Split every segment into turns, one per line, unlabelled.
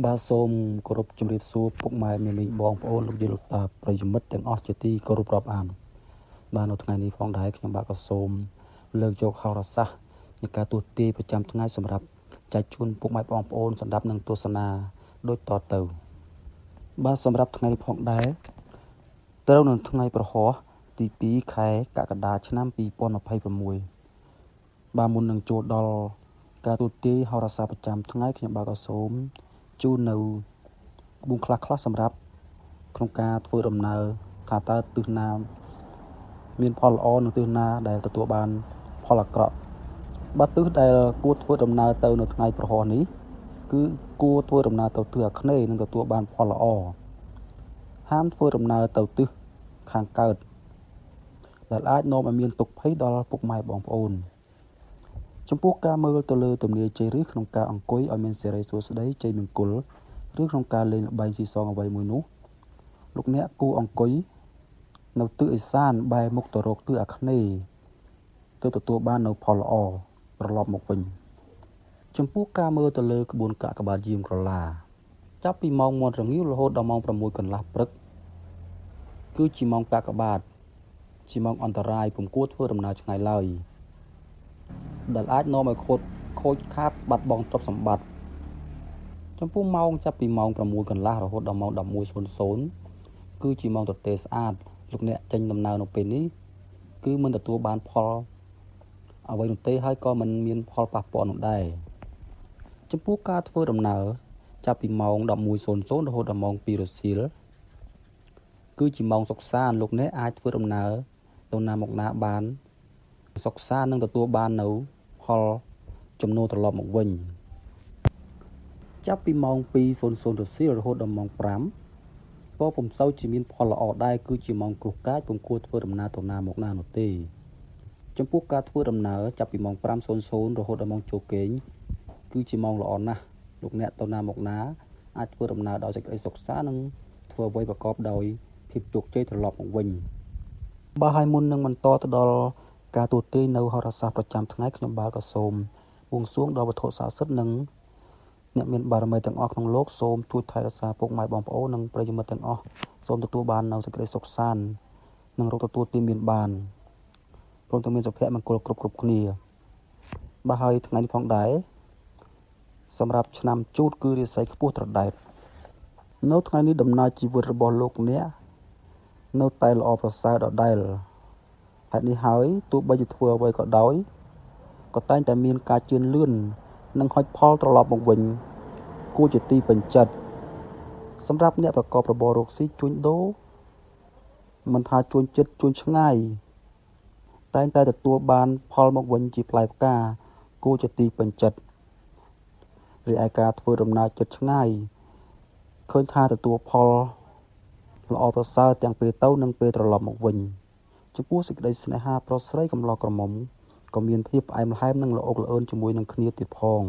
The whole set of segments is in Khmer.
បាទសូមគោរពជម្រាបសួរពុកម៉ែមីមីបងប្អូនលោកយាយលោកតាប្រិយមិត្តទាំងអស់ជាទីគោរពរាប់អានបាទនៅថ្ងៃនេះផងដែរខ្ញុំបាទក៏សូមលើកយកហោរាសាស្ត្រនៃការទស្សន៍ទាយប្រចាំថ្ងៃសម្រាប់ចែកជូនពុកម៉ែបងប្អូនសម្រាប់នឹងទស្សនាដូចតទៅបាទសម្រាប់ថ្ងៃនេះផងដែរត្រូវនឹងថ្ងៃប្រហ័សទី2ខែកក្កដាឆ្នាំ2026បាទមុននឹងចូលដល់ការទស្សន៍ទាយហោរាសាស្ត្រប្រចាំថ្ងៃខ្ញុំបាទក៏សូមជូននៅក្បួនខ្លះៗសម្រាប់ក្នុងការធ្វើដំណើរថាតើទិសណាមានផលល្អនិងទិសណាដែលទទួលបានផលអាក្រក់បាទទិសដែលគួរធ្វើដំណើរទៅនៅថ្ងៃប្រហ័សនេះគឺគួរធ្វើដំណើរទៅទិសអាគ្នេយ៍និងទទួលបានផលល្អហាមធ្វើដំណើរទៅទិសខាងកើតដែលអាចនាំឲ្យមានទុក្ខភ័យដល់ពុកម៉ែបងប្អូនចំពោះការមើលទៅលើទំនាយជ័យឬក្នុងការអង្គុយឲ្យមានសិរីសួស្តីជ័យមង្គលឬក្នុងការលេងល្បែងស៊ីសងអ្វីមួយនោះលោកអ្នកគួរអង្គុយនៅទិសឦសានបែរមុខទៅរកទិសអាគ្នេយ៍ទើបទទួលបាននៅផលល្អត្រឡប់មកវិញចំពោះការមើលទៅលើក្បួនកាកបាទយាមក្រឡាចាប់ពីម៉ោង1រងាវរហូតដល់ម៉ោង6កន្លះព្រឹកគឺជាម៉ោងកាកបាទជាម៉ោងអន្តរាយពុំគួរធ្វើដំណើរឆ្ងាយឡើយដែលអាចនាំឲ្យខូចខាតបាត់បង់ទ្រព្យសម្បត្តិចំពោះម៉ោងចាប់ពីម៉ោង6កន្លះរហូតដល់ម៉ោង11:00គឺជាម៉ោងទទេស្អាតលោកអ្នកចេញដំណើរនៅពេលនេះគឺមិនទទួលបានផលអ្វីនោះទេហើយក៏មិនមានផលប៉ះពាល់នោះដែរចំពោះការធ្វើដំណើរចាប់ពីម៉ោង11:00រហូតដល់ម៉ោង2រសៀលគឺជាម៉ោងសុខសាន្តលោកអ្នកអាចធ្វើដំណើរទៅណាមកណាបានសុខសាន្តនឹងទទួលបាននៅផលចំណូលត្រឡប់មកវិញចាប់ពីម៉ោង2:00រសៀលរហូតដល់ម៉ោង5ក៏ពុំសូវជាមានផលល្អដែរគឺជាម៉ោងគ្រោះកាចពុំគួរធ្វើដំណើរទៅណាមកណានោះទេចំពោះការធ្វើដំណើរចាប់ពីម៉ោង5:00រហូតដល់ម៉ោងចូលគេងគឺជាម៉ោងល្អណាស់លោកអ្នកទៅណាមកណាអាចធ្វើដំណើរដោយសេចក្តីសុខសាន្តនិងធ្វើអ្វីប្រកបដោយភាពជោគជ័យត្រឡប់មកវិញបើហើយមុននឹងបន្តទៅដល់ការទូទាយនៅហោរាសាស្ត្រប្រចាំថ្ងៃខ្ញុំបាទក៏សូមបួងសួងដល់វត្ថុស័ក្តិសិទ្ធិនិងអ្នកមានបារមីទាំងអស់ក្នុងលោកសូមជួយថែរក្សាពុកម៉ែបងប្អូននិងប្រិយមិត្តទាំងអស់សូមទទួលបាននូវសេចក្តីសុខសាន្តនិងរកទទួលទានមានបានព្រមទាំងមានសុភមង្គលគ្រប់គ្នាបាទហើយថ្ងៃនេះផងដែរសម្រាប់ឆ្នាំជូតគឺរាសីខ្ពស់ត្រដែតនៅថ្ងៃនេះដំណើរជីវិតរបស់លោកអ្នកនៅតែល្អប្រសើរដដែលហេតុនេះហើយទោះបីជាធ្វើអ្វីក៏ដោយក៏តែងតែមានការជឿនលឿននិងហុចផលត្រឡប់មកវិញគួរជាទីពេញចិត្តសម្រាប់អ្នកប្រកបរបររកស៊ីជួញដូរមិនថាជួញចិត្តជួញឆ្ងាយតែងតែទទួលបានផលមកវិញជាផ្លែផ្កាគួរជាទីពេញចិត្តរីឯការធ្វើដំណើរចិត្តឆ្ងាយឃើញថាទទួលផលល្អប្រសើរទាំងពេលទៅនិងពេលត្រឡប់មកវិញចំពោះសេចក្តីស្នេហាប្រុសស្រីកំឡោះក្រមុំក៏មានភាពផ្អែមល្ហែមនិងល្អកល្អឿនជាមួយនឹងគ្នាទៀតផង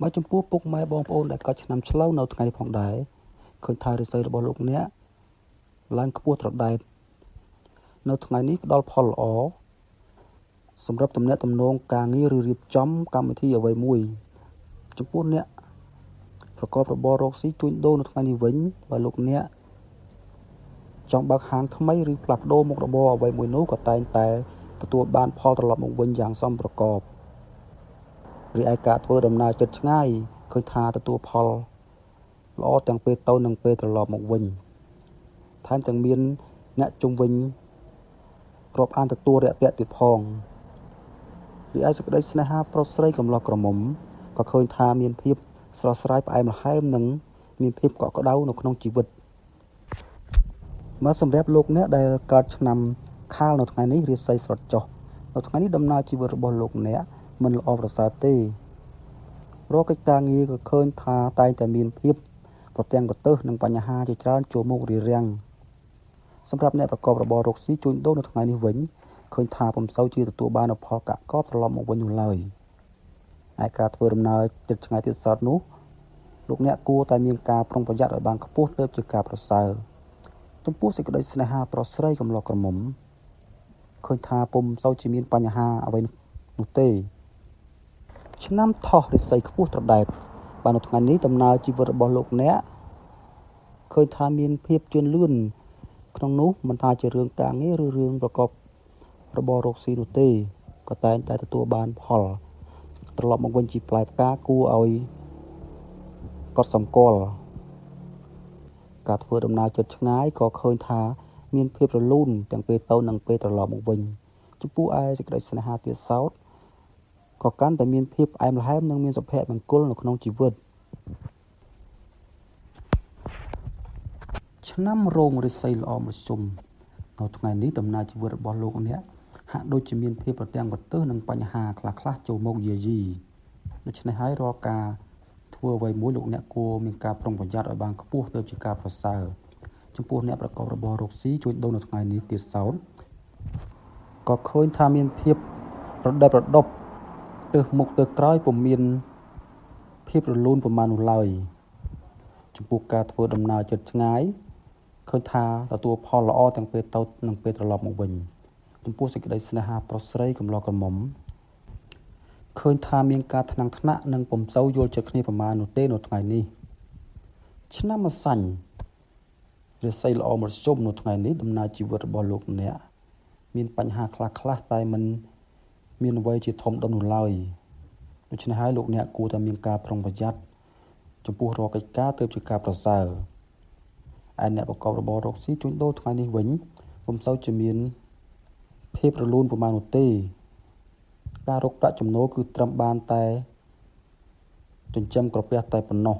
បើចំពោះពុកម៉ែបងប្អូនដែលកើតឆ្នាំឆ្លូវនៅថ្ងៃផងដែរឃើញថារាសីរបស់លោកអ្នកឡើងខ្ពស់ត្រដែតនៅថ្ងៃនេះផ្ដល់ផលល្អសម្រាប់ទំនាក់ទំនងការងារឬរៀបចំកម្មវិធីអ្វីមួយចំពោះអ្នកប្រកបរបររកស៊ីជួញដូរនៅថ្ងៃនេះវិញបើលោកអ្នកចង់បើកហាងថ្មីឬផ្លាស់ប្ដូរមុខរបរអ្វីមួយនោះក៏តែងតែទទួលបានផលត្រឡប់មកវិញយ៉ាងសមប្រកបរីឯការធ្វើដំណើរចិត្តឆ្ងាយឃើញថាទទួលផលល្អទាំងពេលទៅនិងពេលត្រឡប់មកវិញថែមទាំងមានអ្នកជុំវិញរាប់អានទទួលរាក់ទាក់ទៀតផងរីឯសេចក្តីស្នេហាប្រុសស្រីកំឡោះក្រមុំក៏ឃើញថាមានភាពស្រស់ស្រាយផ្អែមល្ហែមនិងមានភាពកក់ក្ដៅនៅក្នុងជីវិតមកសម្រាប់លោកអ្នកដែលកើតឆ្នាំខាលនៅថ្ងៃនេះរាសីស្រត់ចុះនៅថ្ងៃនេះដំណើរជីវិតរបស់លោកអ្នកមិនល្អប្រសើរទេរាល់កិច្ចការងារក៏ឃើញថាតែងតែមានភាពប្រទាំងប្រទើសនិងបញ្ហាជាច្រើនចូលមករារាំងសម្រាប់អ្នកប្រកបរបររកស៊ីជួញដូរនៅថ្ងៃនេះវិញឃើញថាពុំសូវជាទទួលបានផលកាក់កបត្រឡប់មកវិញនោះឡើយឯការធ្វើដំណើរចិត្តឆ្ងាយទៀតសោតនោះលោកអ្នកគួរតែមានការប្រុងប្រយ័ត្នឲ្យបានខ្ពស់ទើបជាការប្រសើរចំពោះសេចក្តីស្នេហាប្រុសស្រីកំឡោះក្រមុំឃើញថាពុំសូវជាមានបញ្ហាអ្វីនោះទេឆ្នាំថោះរិស័យខ្ពស់ត្រដែត បាទនៅថ្ងៃនេះដំណើរជីវិតរបស់លោកអ្នកឃើញថាមានភាពជឿនលឿនក្នុងនោះមិនថាជារឿងការងារឬរឿងប្រកបរបររកស៊ីនោះទេក៏តែងតែទទួលបានផលត្រឡប់មកវិញជាផ្លែផ្កាគួរឲ្យកត់សម្គាល់ការធ្វើដំណើរជិតឆ្ងាយក៏ឃើញថាមានភាពរលូនទាំងពេលទៅនិងពេលត្រឡប់មកវិញចំពោះឯសេចក្តីស្នេហាទៀតសោតក៏កាន់តែមានភាពផ្អែមល្ហែមនិងមានសុភមង្គលនៅក្នុងជីវិតឆ្នាំរោងរិស័យល្អមធ្យមនៅថ្ងៃនេះដំណើរជីវិតរបស់លោកអ្នកហាក់ដូចជាមានភាពប្រទាំងប្រទើសនិងបញ្ហាខ្លះៗចូលមកយាយីដូច្នេះហើយរាល់ការធ្វើអ្វីមួយលោកអ្នកគួរមានការប្រុងប្រយ័ត្នឲ្យបានខ្ពស់ទើបជាការប្រសើរចំពោះអ្នកប្រកបរបររកស៊ីជួញដូរនៅថ្ងៃនេះទៀតសោតក៏ឃើញថាមានភាពប្រដេបប្រដប់ទើសមុខទើសក្រោយពុំមានភាពរលូនប្រមាណនោះឡើយចំពោះការធ្វើដំណើរជិតឆ្ងាយឃើញថាទទួលផលល្អទាំងពេលទៅនិងពេលត្រឡប់មកវិញចំពោះសេចក្តីស្នេហាប្រុសស្រីកំឡោះក្រមុំឃើញថាមានការថ្នាំងថ្នាក់និងពុំសូវយល់ចិត្តគ្នាប្រមាណនោះទេនៅថ្ងៃនេះឆ្នាំម្សាញ់រិស័យល្អមធ្យមនៅថ្ងៃនេះដំណើរជីវិតរបស់លោកអ្នកមានបញ្ហាខ្លះៗតែមិនមានអ្វីជាធំដុំនោះឡើយដូច្នេះហើយលោកអ្នកគួរតែមានការប្រុងប្រយ័ត្នចំពោះរាល់កិច្ចការទើបជាការប្រសើរឯអ្នកប្រកបរបររកស៊ីជួញដូរថ្ងៃនេះវិញពុំសូវជាមានភាពរលូនប្រមាណនោះទេការរកប្រាក់ចំណូលគឺត្រឹមបានតែចិញ្ចឹមក្រពះតែប៉ុណ្ណោះ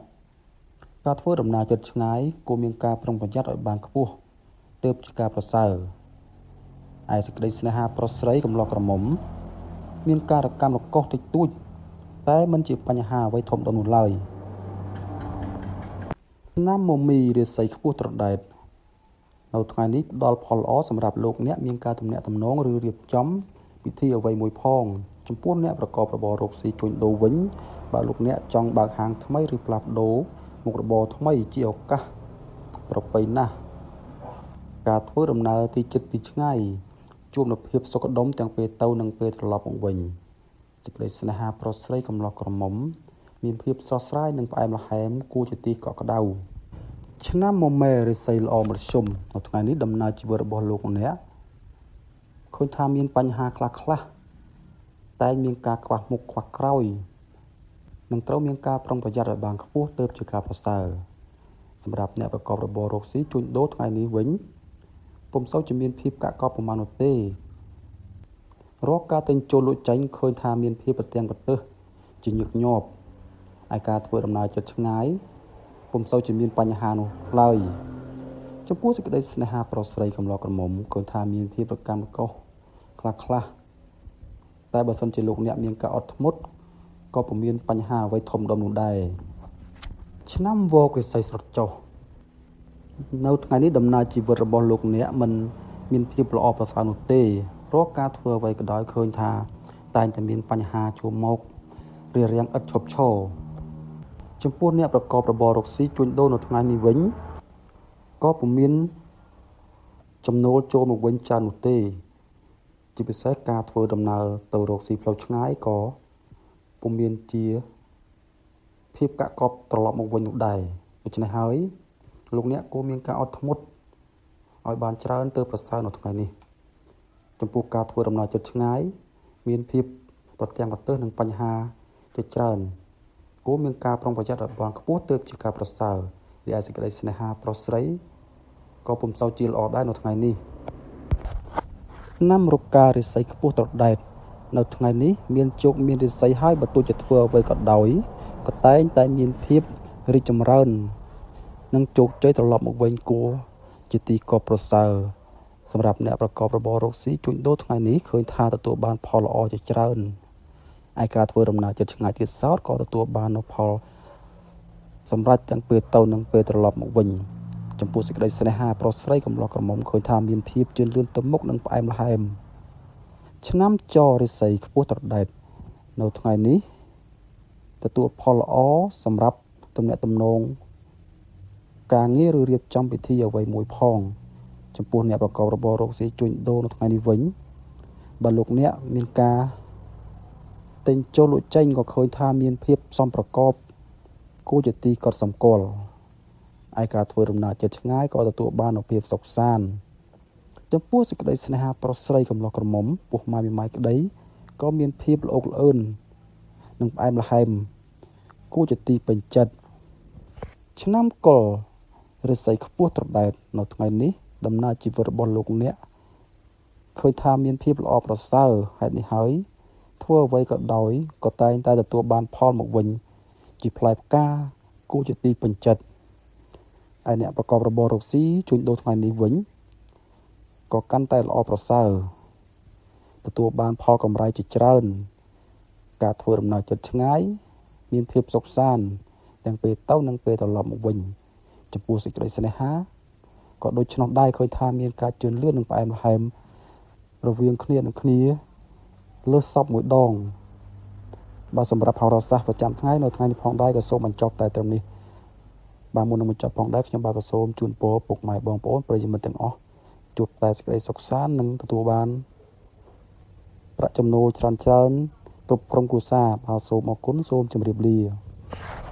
ការធ្វើដំណើរជិតឆ្ងាយគួរមានការប្រុងប្រយ័ត្នឲ្យបានខ្ពស់ទើបជាការប្រសើរឯសេចក្តីស្នេហាប្រុសស្រីកំឡោះក្រមុំមានការរកម្មរកុសតិចតួចតែមិនជាបញ្ហាអ្វីធំដុំនោះឡើយឆ្នាំមមីរាសីខ្ពស់ត្រដែតនៅថ្ងៃនេះផ្ដល់ផលល្អសម្រាប់លោកអ្នកមានការទំនាក់ទំនងឬរៀបចំពិធីអ្វីមួយផងចំពោះអ្នកប្រកបរបររកស៊ីជួញដូរវិញបើលោកអ្នកចង់បើកហាងថ្មីឬផ្លាស់ប្ដូរមុខរបរថ្មីជាឱកាសប្រពៃណាស់ការធ្វើដំណើរទីជិតទីឆ្ងាយជួបនូវភាពសុខដុមទាំងពេលទៅនិងពេលត្រឡប់មកវិញសេចក្តីស្នេហាប្រុសស្រីកំឡោះក្រមុំមានភាពស្រស់ស្រាយនិងផ្អែមល្ហែមគួរជាទីកក់ក្ដៅឆ្នាំមមេរិស័យល្អមធ្យមនៅថ្ងៃនេះដំណើរជីវិតរបស់លោកអ្នកឃើញថាមានបញ្ហាខ្លះៗតែមានការខ្វះមុខខ្វះក្រោយនិងត្រូវមានការប្រុងប្រយ័ត្នឲ្យបានខ្ពស់ទើបជាការប្រសើរសម្រាប់អ្នកប្រកបរបររកស៊ីជួញដូរថ្ងៃនេះវិញពុំសូវជាមានភាពកាក់កបប្រមាណនោះទេរាល់ការទិញចូលលក់ចេញឃើញថាមានភាពប្រទាំងប្រទើសជាញឹកញាប់ឯការធ្វើដំណើរជិតឆ្ងាយពុំសូវជាមានបញ្ហានោះឡើយចំពោះសេចក្តីស្នេហាប្រុសស្រីកំឡោះក្រមុំឃើញថាមានភាពប្រកម្មរកុសខ្លះៗតែបើសិនជាលោកអ្នកមានការអត់ធ្មត់ក៏ពុំមានបញ្ហាអ្វីធំដុំនោះដែរឆ្នាំវករិស័យស្រត់ចុះនៅថ្ងៃនេះដំណើរជីវិតរបស់លោកអ្នកមិនមានភាពល្អប្រសើរនោះទេរាល់ការធ្វើអ្វីក៏ដោយឃើញថាតែងតែមានបញ្ហាជួបមករារាំងឥតឈប់ឈរចំពោះអ្នកប្រកបរបររកស៊ីជួញដូរនៅថ្ងៃនេះវិញក៏ពុំមានចំណូលចូលមកវិញច្រើននោះទេជាពិសេសការធ្វើដំណើរទៅរកស៊ីផ្លូវឆ្ងាយក៏ពុំមានជាភាពកាក់កបត្រឡប់មកវិញនោះដែរដូច្នេះហើយលោកអ្នកគួរមានការអត់ធ្មត់ឲ្យបានច្រើនទៅប្រសើរនៅថ្ងៃនេះចំពោះការធ្វើដំណើរជិតឆ្ងាយមានភាពប្រទាំងប្រទើសនិងបញ្ហាជាច្រើនគួរមានការប្រុងប្រយ័ត្នឲ្យបានខ្ពស់ទើបជាការប្រសើររីឯសេចក្តីស្នេហាប្រុសស្រីក៏ពុំសូវជាល្អដែរនៅថ្ងៃនេះឆ្នាំរការិស័យខ្ពស់ត្រដែតនៅថ្ងៃនេះមានជោគមានរិស័យហើយបើទោះជាធ្វើអ្វីក៏ដោយក៏តែងតែមានភាពរីកចម្រើននិងជោគជ័យត្រឡប់មកវិញគួរជាទីកប់ប្រសើរសម្រាប់អ្នកប្រកបរបររកស៊ីជួញដូរថ្ងៃនេះឃើញថាទទួលបានផលល្អជាច្រើនឯការធ្វើដំណើរជិតឆ្ងាយទៀតសោតក៏ទទួលបាននូវផលសម្រាប់ទាំងពេលទៅនិងពេលត្រឡប់មកវិញចំពោះសេចក្តីស្នេហាប្រុសស្រីកំឡោះក្រមុំឃើញថាមានភាពជឿនលឿនទៅមុខនិងផ្អែមល្ហែមឆ្នាំចរិស័យខ្ពស់ត្រដែតនៅថ្ងៃនេះទទួលផលល្អសម្រាប់ទំនាក់ទំនងការងារឬរៀបចំពិធីអ្វីមួយផងចំពោះអ្នកប្រកបរបររកស៊ីជួញដូរនៅថ្ងៃនេះវិញបើលោកអ្នកមានការទិញចូលលក់ចេញក៏ឃើញថាមានភាពសមប្រកប គួរជាទីកត់សម្គាល់ ឯការធ្វើដំណើរជិតឆ្ងាយក៏ទទួលបាននូវភាពសុខសាន្ត។ ចំពោះសេចក្តីស្នេហាប្រុសស្រីកំលោះក្រមុំ ពោះម៉ាយមីម៉ាយក្តី ក៏មានភាពល្អកល្អឿននិងផ្អែមល្ហែមគួរជាទីពេញចិត្ត។ ឆ្នាំកុលរិស័យខ្ពស់ត្រដែត នៅថ្ងៃនេះដំណើរជីវិតរបស់លោកអ្នកឃើញថាមានភាពល្អប្រសើរ ហេតុនេះហើយធ្វើអ្វីក៏ដោយក៏តែងតែទទួលបានផលមកវិញជាផ្លែផ្កាគួរជាទីពេញចិត្ត។ ឯអ្នកប្រកបរបររកស៊ីជួញដូរថ្ងៃនេះវិញក៏កាន់តែល្អប្រសើរ ទទួលបានផលកម្រៃជាច្រើន ការធ្វើដំណើរជិតឆ្ងាយមានភាពសុខសាន្តទាំងពេលទៅនិងពេលត្រឡប់មកវិញ។ ចំពោះសេចក្តីស្នេហាក៏ដូច្នោះដែរ ឃើញថាមានការជឿនលឿននិងផ្អែមល្ហែមរវាងគ្នានឹងគ្នាលើសសពមួយដង។ បាទ សម្រាប់ហោរាសាស្ត្រប្រចាំថ្ងៃនៅថ្ងៃនេះផងដែរក៏សូមបញ្ចប់តែត្រឹមនេះ។ បាទ មុននឹងបញ្ចប់ផងដែរ ខ្ញុំបាទក៏សូមជូនពរពុកម៉ែបងប្អូនប្រិយមិត្តទាំងអស់ជួបតែសេចក្តីសុខសាន្ត និងទទួលបានប្រាក់ចំណូលច្រើនច្រើនគ្រប់ក្រុមគ្រួសារ។ បាទ សូមអរគុណ សូមជម្រាបលា។